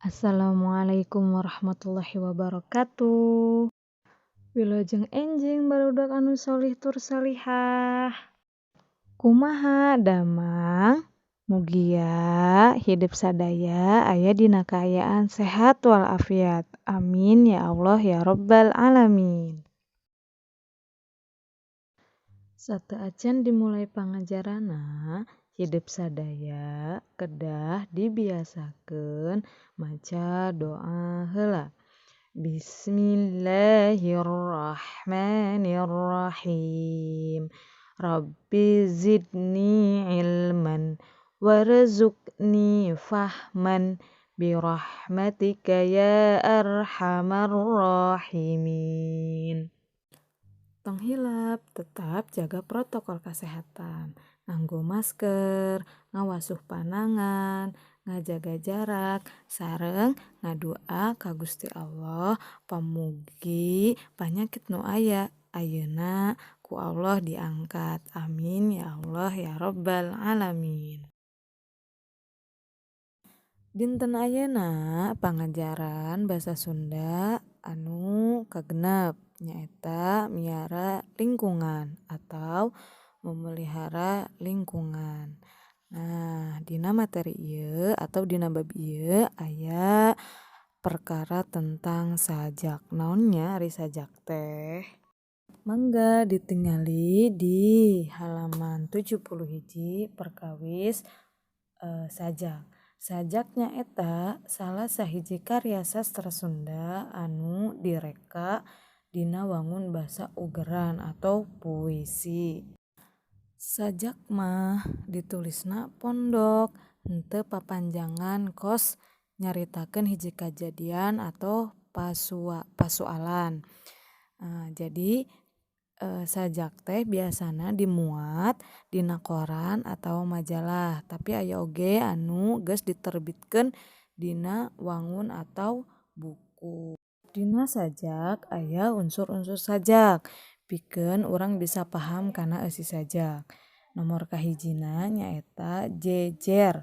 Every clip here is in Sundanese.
Assalamualaikum warahmatullahi wabarakatuh. Wilujeng enjing barudak anu sholih tur sholihah. Kumaha damang? Mugia hidep sadaya aya dina kaayaan sehat walafiat. Amin ya Allah ya robbal alamin. Sateuacan dimulai pangajaranna, hidep sadaya kedah dibiasakeun maca doa heula. Bismillahirrahmanirrahim. Rabbi zidni ilman warzuqni fahman birahmatika ya arhamar rahimin. Tong hilap, tetap jaga protokol kesehatan. Nganggo masker, ngawasuh panangan, ngajaga jarak, sareng ngadua ka Gusti Allah pamugi panyakit nu aya ayeuna ku Allah diangkat. Amin ya Allah ya robbal alamin. Dinten ayeuna pangajaran basa Sunda anu kagenep nyaeta miara lingkungan atau memelihara lingkungan. Nah, dina materi ieu atau dina bab ieu aya perkara tentang sajak. Naon nya ari sajak teh? Mangga ditingali di halaman 71 perkawis sajak. Sajak nyaeta salah sahiji karya sastra Sunda anu direka dina wangun basa ugeran atau puisi. Sajak mah ditulisna pondok henteu papanjangan kos nyaritakeun hiji kajadian atau pasualan. Jadi sajak teh biasana dimuat dina koran atawa majalah tapi aya oge anu geus diterbitkeun dina wangun atau buku. Dina sajak aya unsur-unsur sajak pikeun urang bisa paham kana eusi sajak. Nomor kahijina nyaeta jejer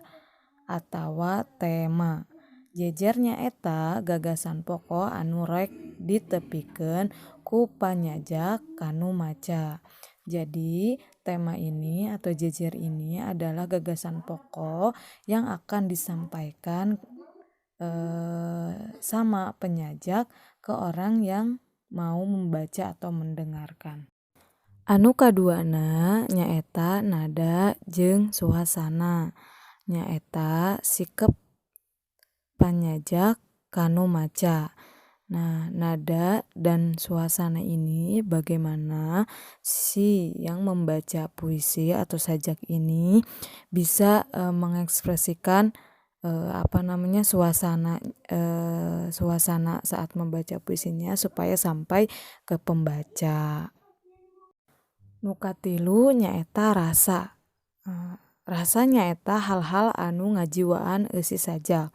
atawa tema. Jejer nyaeta gagasan pokok anu rek ditepikeun ku panyajak ka nu maca. Jadi tema ini atau jejer ini adalah gagasan pokok yang akan disampaikan sama penyajak ke orang yang mau membaca atau mendengarkan. Anu kaduana nyaeta nada jeung suasana. Nyaeta sikep panyajak ka nu maca. Nah, nada dan suasana ini bagaimana si yang membaca puisi atau sajak ini bisa mengekspresikan suasana suasana saat membaca puisinya supaya sampai ke pembaca. Nu katilu nyaeta rasa. Rasa nyaeta hal-hal anu ngajiwaan eusi sajak.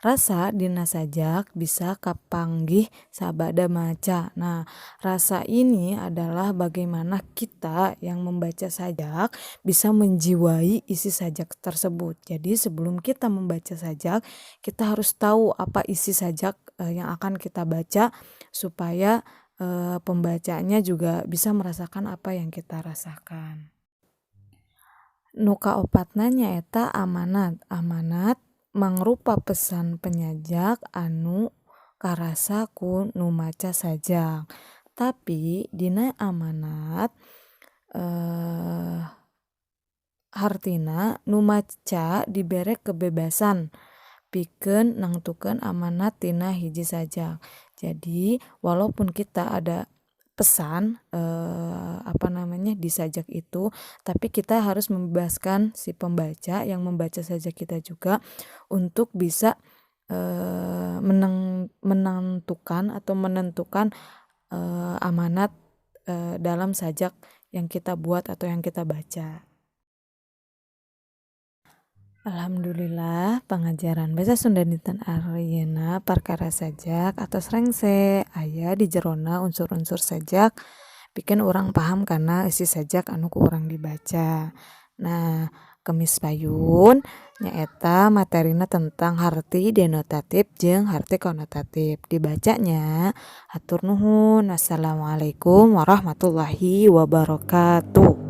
Rasa dina sajak bisa kapanggih sabada maca. Nah, rasa ini adalah bagaimana kita yang membaca sajak bisa menjiwai isi sajak tersebut. Jadi sebelum kita membaca sajak, kita harus tahu apa isi sajak yang akan kita baca supaya pembacanya juga bisa merasakan apa yang kita rasakan. Nu kaopatna nyaeta amanat. Amanat mangrupa pesan penyajak anu karasa ku nu maca sajak. Tapi dina amanat hartina nu maca dibere kebebasan pikeun nangtukeun amanat tina hiji sajak. Jadi walaupun kita ada pesan di sajak itu, tapi kita harus membebaskan si pembaca yang membaca sajak kita juga untuk bisa menentukan atau menentukan amanat dalam sajak yang kita buat atau yang kita baca. Alhamdulillah pangajaran basa Sunda dinten ayeuna perkara sajak atos rengse aya di jerona unsur-unsur sajak pikeun urang paham kana eusi sajak anu ku urang dibaca. Nah, Kemis payun, nyaeta materina tentang harti denotatif jeung harti konotatif. Dibacanya, hatur nuhun. Wassalamualaikum warahmatullahi wabarakatuh.